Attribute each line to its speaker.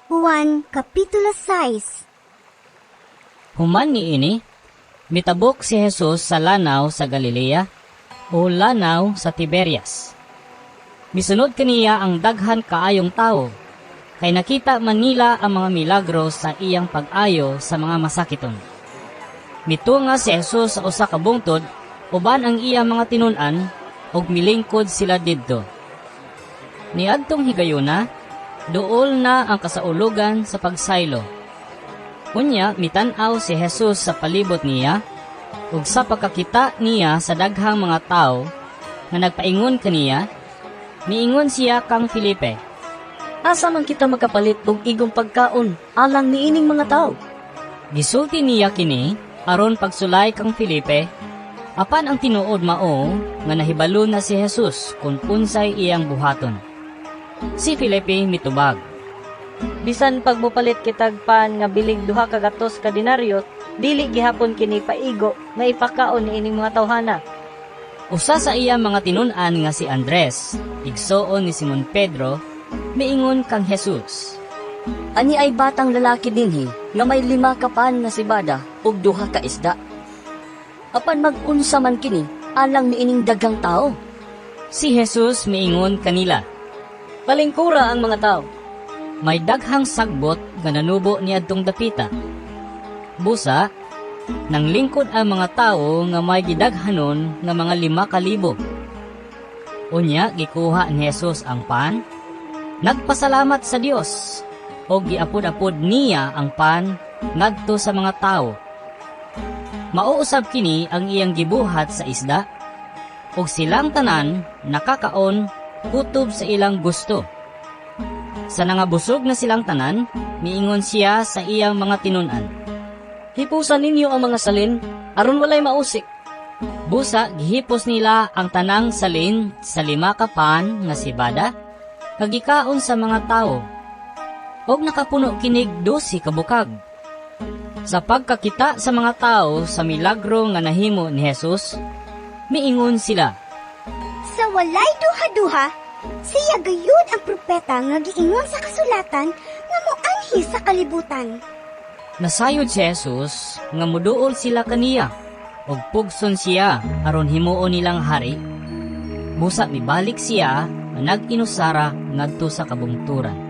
Speaker 1: Juan Kapitulo 6.
Speaker 2: Human niini, mitabok si Jesus sa lanaw sa Galilea o lanaw sa Tiberias. Misunod kaniya ang daghan kaayong tawo, kay nakita man nila ang mga milagro sa iyang pag-ayo sa mga masakiton. Mitunga si Jesus sa usa ka bungtod uban ang iyang mga tinun-an ug milingkod sila didto. Niadtong higayuna, duol na ang kasaulogan sa pagsaylo. Unya mitan-aw si Jesus sa palibot niya ug sa pagkakita niya sa daghang mga tawo nga nagpaingon kaniya, miingon siya kang Felipe,
Speaker 3: "Asa man kita makapalit og igong pagkaon alang niining mga tawo?"
Speaker 2: Gisulti niya kini aron pagsulay kang Felipe, apan ang tinuod mao nga nahibalo na si Jesus kung unsay iyang buhaton. Si Felipe mitubag,
Speaker 4: "Bisan pag mopalit kitag pan nga bilig 200 ka denaryo, dili gihapon kini paigo nga ipakaon niining mga tawhana."
Speaker 2: Usa sa iya mga tinun-an nga si Andres, igsoon ni Simon Pedro, miingon kang Jesus,
Speaker 3: "Aniay batang lalaki dinhi nga may 5 ka pan nga sibada ug 2 ka isda. Apan mag-unsa man kini alang niining daghang tawo?"
Speaker 2: Si Jesus miingon kanila,
Speaker 4: "Palingkura ang mga tao."
Speaker 2: May daghang sagbot nga nanubo niadtong dapita. Busa, nanglingkod ang mga tawo nga may gidaghanon nga mga 5,000. Unya gikuha ni Jesus ang pan, nagpasalamat sa Dios, ug giapod-apod niya ang pan ngadto sa mga tawo. Mao usab kini ang iyang gibuhat sa isda, ug silang tanan nakakaon kutob sa ilang gusto. Sa nangabusog na silang tanan, miingon siya sa iyang mga tinun-an,
Speaker 3: "Hipusan ninyo ang mga salin aron walay mausik."
Speaker 2: Busa gihipos nila ang tanang salin sa 5 ka pan nga sibada, kag gikaon sa mga tawo. Og nakapuno kinig 12 ka bukag. Sa pagkakita sa mga tawo sa milagro nga nahimo ni Jesus, miingon sila,
Speaker 1: "Sa walay duha-duha, siya gayud ang propeta nga giingon sa kasulatan nga moanhi sa kalibutan."
Speaker 2: Nasayod si Jesus nga muduol sila kaniya ug pugson siya aron himuon nilang hari. Busa mibalik siya nga nag-inusara ngadto sa kabungturan.